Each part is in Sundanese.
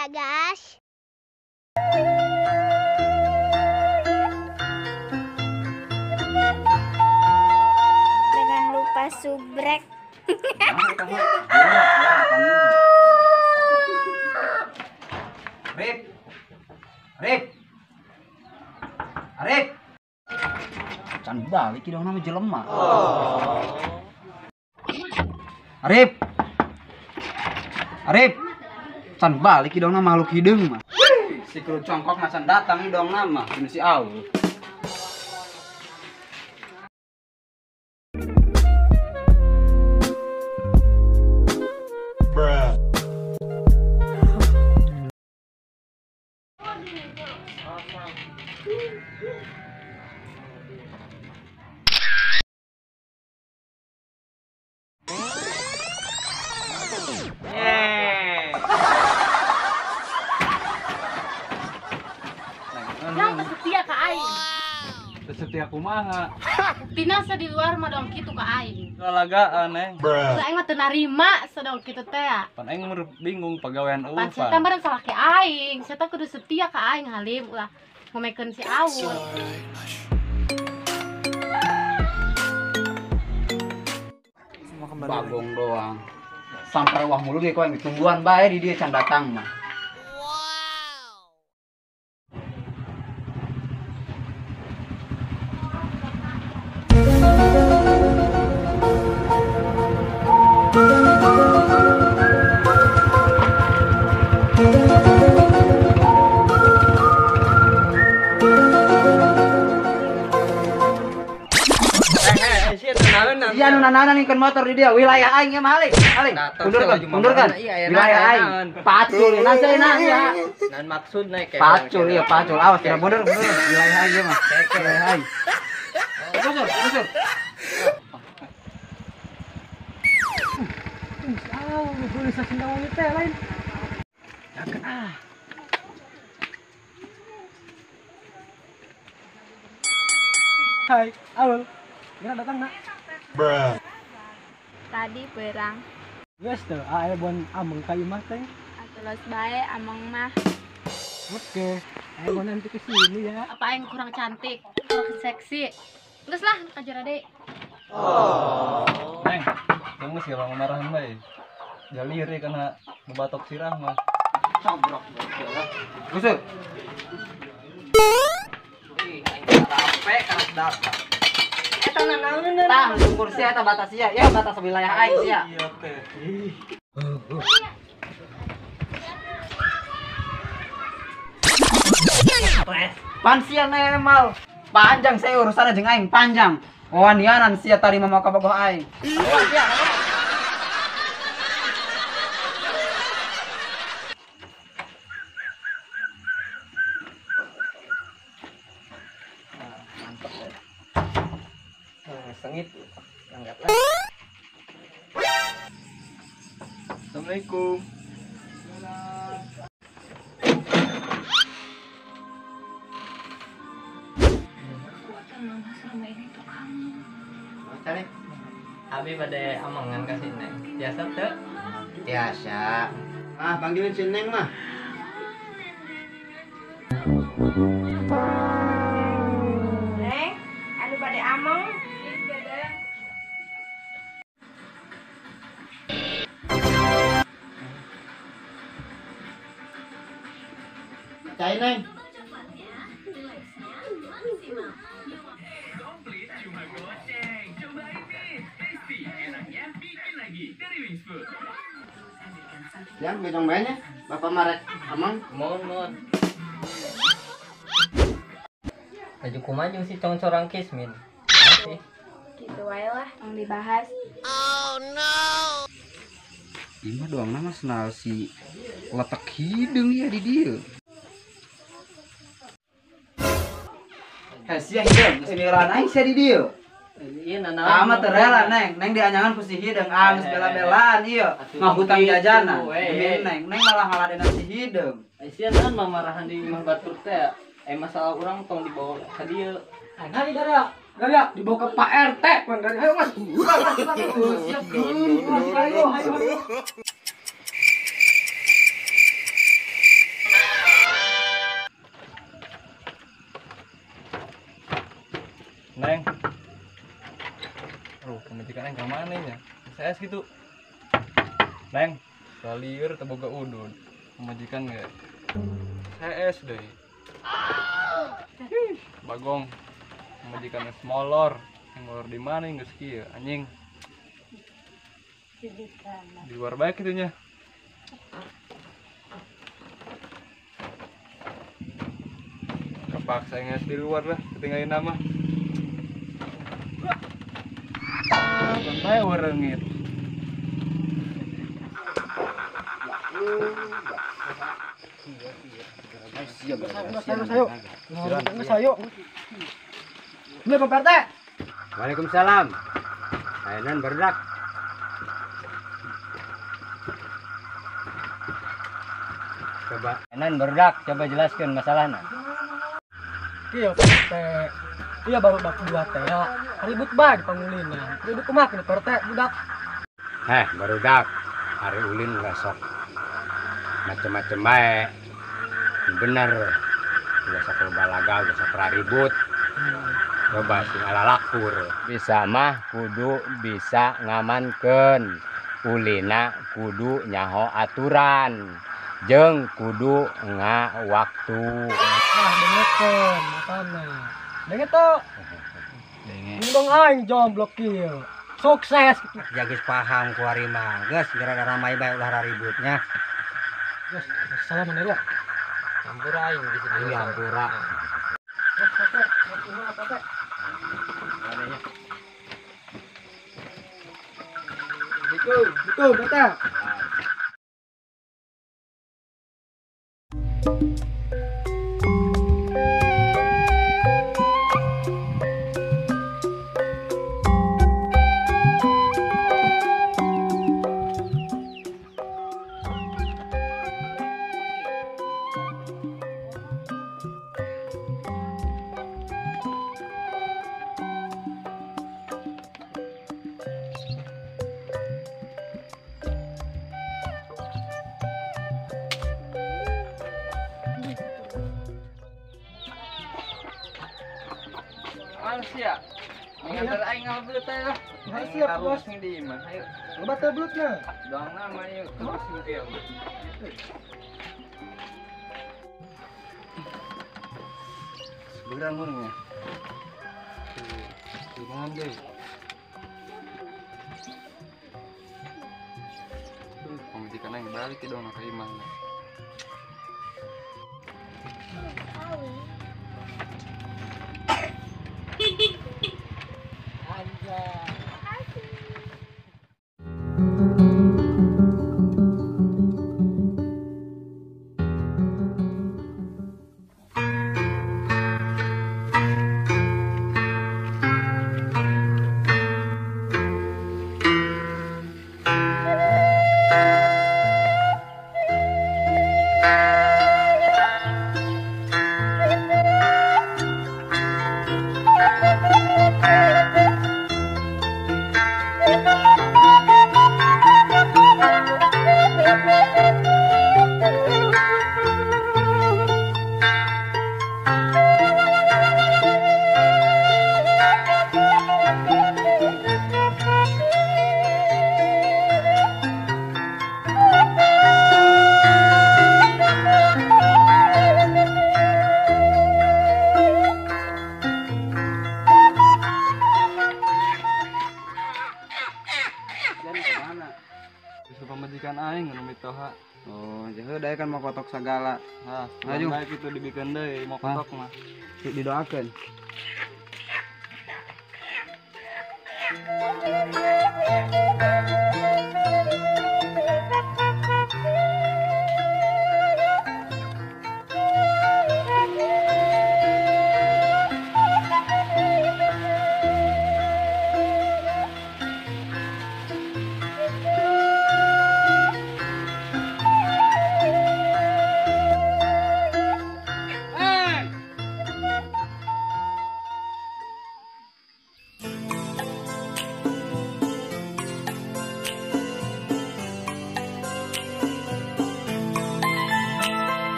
ya guys. Jangan lupa subrek. Rip, Rip, Rip. Can balik dong nama jelema. Arif, Arif, can balik dong nama makhluk hideung mah. Si kudu congkok macan datang dong nama ini si Au. Bruh. Yang setia ke aing. Setia kumaha? Buktina di luar mah dong kitu ka aing. Lalagaan neng. Ulah aing mah teu narima sadong kitu teh. Pan aing bingung pagawean eueuh. Pan sia meureun salah ke aing. Sia kudu setia ka aing halim ulah ngomekeun si Aul. Bagong doang. Sampai wah mulu ge koe tungguan bae di dia can datang mah. Iya nu nanaonan ngikeun motor di dia wilayah aing ya mah halik. Halik. Mundurkan, mundurkan. Wilayah aing. Pacul na ya. Nan maksud naik pacul iya pacul. Awas tidak mundur, mundur. Wilayah aing mah. Wilayah aing. Mundur, mundur. Ah, boleh sasindang teh lain. Yakin ah. Hai, Aul. Gimana datang nak? Bruh. Tadi perang. Wes tuh, ae bon ameng ka imah teh. Atuh bae ameng mah. Oke, ae bon nanti ke sini ya. Apa aing kurang cantik, kurang seksi. Geus lah, kajar ade. Oh. Neng, kamu sih orang marahan bae. Jalire kana ngebatok sirah mah. Cobrok. Gusuk. Ih, aing rape kana dapat. Tah, lumpur sia eta batas sia, ya batas wilayah aing sia. Iya teh. Pan sia nemal. Panjang saya urusannya jeung aing, panjang. Wanianan sia tarima mau ka bogoh aing. Sia. Mantap ya. Sengit anggaplah. Assalamualaikum. Kekuatan mama selama ini tuh kamu. Cari. Abi pada amangan kasih neng. Biasa tuh? Biasa. Ah, panggilin si Neng mah. Neng, anu pada ameng. Cai Neng. Yang bedong banyak, Bapak marek amang. Mohon mohon. Baju kumaju sih congcorang kismin. Masih. Gitu wae lah yang dibahas. Oh no. Ima doang nama senal si letak hidung ya di dia. Heh sia hideung, geus miran aing sia di dieu. Iya nanaon. Amat teu rela Neng, Neng dianyangan ku si hideung, ah geus bela-belaan ieu. Ngahutang jajanan. Demi Neng, Neng malah ngaladenan si hideung. Sia naon mamarahan di imah batur teh. Masalah urang tong dibawa ka dieu. Nah, gara gara dibawa ke Pak RT, pan ayo Mas. Siap. Ayo, ayo. Neng. Aduh, pamajikan aing ka mana nya? Saya gitu. Neng, lieur teu boga udud. Pamajikan ge. CS deui. Bagong. Pamajikan geus molor. Yang molor di mana geus kieu anjing. Di luar bae kitu nya. Kepaksa geus di luar lah, ketinggalin nama. Sampai wareungit. Ayo. Assalamualaikum Pak RT. Waalaikumsalam. Ayeuna barudak. Coba, ayeuna barudak, coba jelaskan masalahna. Iya Pak RT. Iya baru bak dua teh. Ribut bae di pangulina. Ribut kumaha kieu Pak RT budak. Heh, barudak. Ari ulin besok macem-macem bae. Bener. Ulah sok loba laga, ulah sok ribut. Coba sing alalakur. Bisa mah kudu bisa ngamankeun. Ulina kudu nyaho aturan. Jeung kudu ngawaktu. Ah, dengekeun makana. Denge teu? Denge. Dong aing jomblo kieu. Sukses. Ya geus paham ku ari mah. Geus gara-gara ramai bae ulah ributnya. Geus, salam ya. Hampura aing di sini. Iya, hampura. Geus, Pak. Geus, Pak. Betul, betul. Sia. Nganter aing ngabeut teh lah. Siap, Bos. Di imah. Ayo. Loba teh belutna. Doang nama yuk. Terus kieu. Seberang urang nya. Tuh, deui. Tuh, pamajikan aing balik dong ka imah. Pamajikan aing nu mitoha. Oh, jeuh dae kan mau kotok sagala. Hah, ayo bae kitu dibikeun deui mau kotok mah. Didoakeun.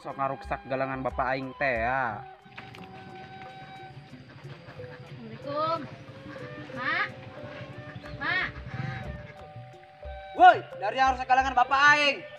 Sok ngaruksak galangan bapak aing teh ya. Assalamualaikum. Mak. Mak. Woi, dari yang rusak galangan bapak aing.